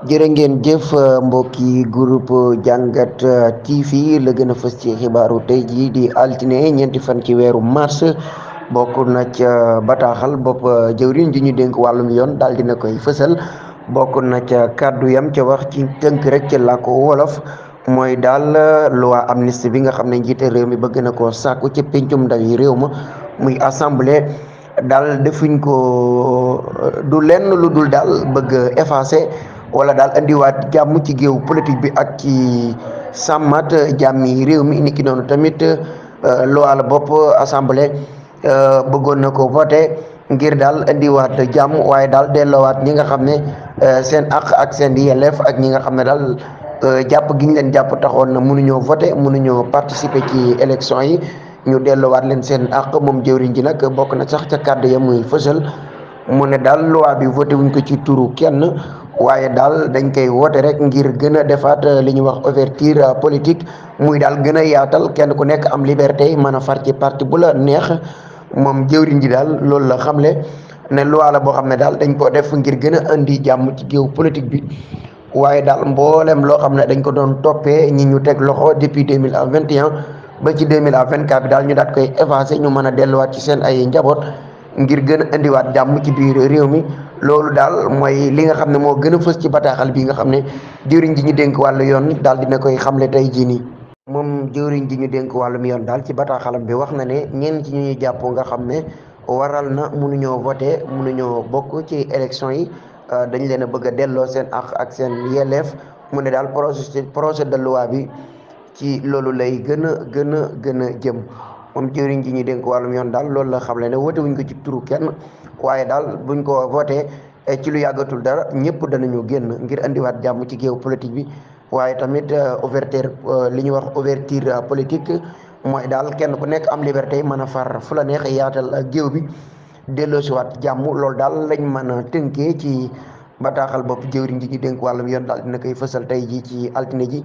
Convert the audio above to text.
jërë ngeen jëf mbokki groupe jàngat TV la gën a fës ci xibaaru tey jii di altine ñeenti fan ci weeru mars bokk na ca bataaxal bopp jëwriñ ji ñu dénk wàllum yoon daal dina koy fësal bokk na ca kàddu yam ca wax ci tënk rek ci làkku wolof mooy daal loi amnistie bi nga xam ne njiite réew mi bëgg na koo sàkku ci pencum ndaw yi réew ma muy assemblée daal defuñ ko du lenn lu dul daal bëgg effacer wala daal andiwaat jàmm ci géew politique bi ak ci sàmmat jàmmi réew mi niki noonu tamit loi la bopp assemblée bëggoon na ko voté ngir daal indiwaat jàmm waaye daal delloowaat ñi nga xam ne seen àq ak seen yelleef ak ñi nga xam ne daal jàpp gi ñu leen jàpp taxoon na mënuñoo voté mënuñoo participer ci élection yi ñu delloowaat leen seen àq moom jëwriñ ji nag bokk na sax ca kàddu ya muy fësal mu ne daal loi bi voté wuñ ko ci turu kenn waaye daal dañ koy woote rek ngir gën a defaat li ñuy wax ouverture politique muy daal gën a yaatal kenn ku nekk am liberté mën a far ci parti bu la neex moom jëwriñ ji daal loolu la xamle ne loi la boo xam ne daal dañ ko def ngir gën a indi jàmm ci géew politique bi waaye daal mboolem loo xam ne dañ ko doon toppee ñi ñu teg loxo depuis 2021 ba ci 2024 bi daal ñu daat koy effacé ñu mën a delluwaat ci seen ay njaboot ngir gën a indiwaat jàmm ci biir réew mi loolu daal mooy li nga xam ne moo gën a fës ci bataaxal bi nga xam ne jëwriñ ji ñu dénk wàllu yoon daal dina koy xamle tey jii nii moom jëwriñ ji ñu dénk wàllum yoon daal ci bataaxalam bi wax na ne ñenn ci ñu ñuy jàpp nga xam ne waral na mënuñoo voté mënuñoo bokk ci élection yi dañ leen a bëgg a delloo seen àq ak seen yelleef mu ne daal projet de loi bi ci loolu lay gën a jëm moom jëwriñ ji ñu dénk wàllum yoon daal loolu la xamle ne voté wuñ ko ci turu kenn waaye daal buñ ko voté ci lu yàggatul dara ñëpp danañu génn ngir andiwaat jàmm ci géew politique bi waaye tamit ouverture li ñuy wax ouverture politique mooy daal kenn ku nekk am liberté mën a far fu la neex yaatal géew bi delloosiwaat jàmm loolu daal lañ mën a tënkee ci bataaxal bopp jëwriñ ji ñu dénk wàllum yoon daal dina koy fësal tey ji ci altine ji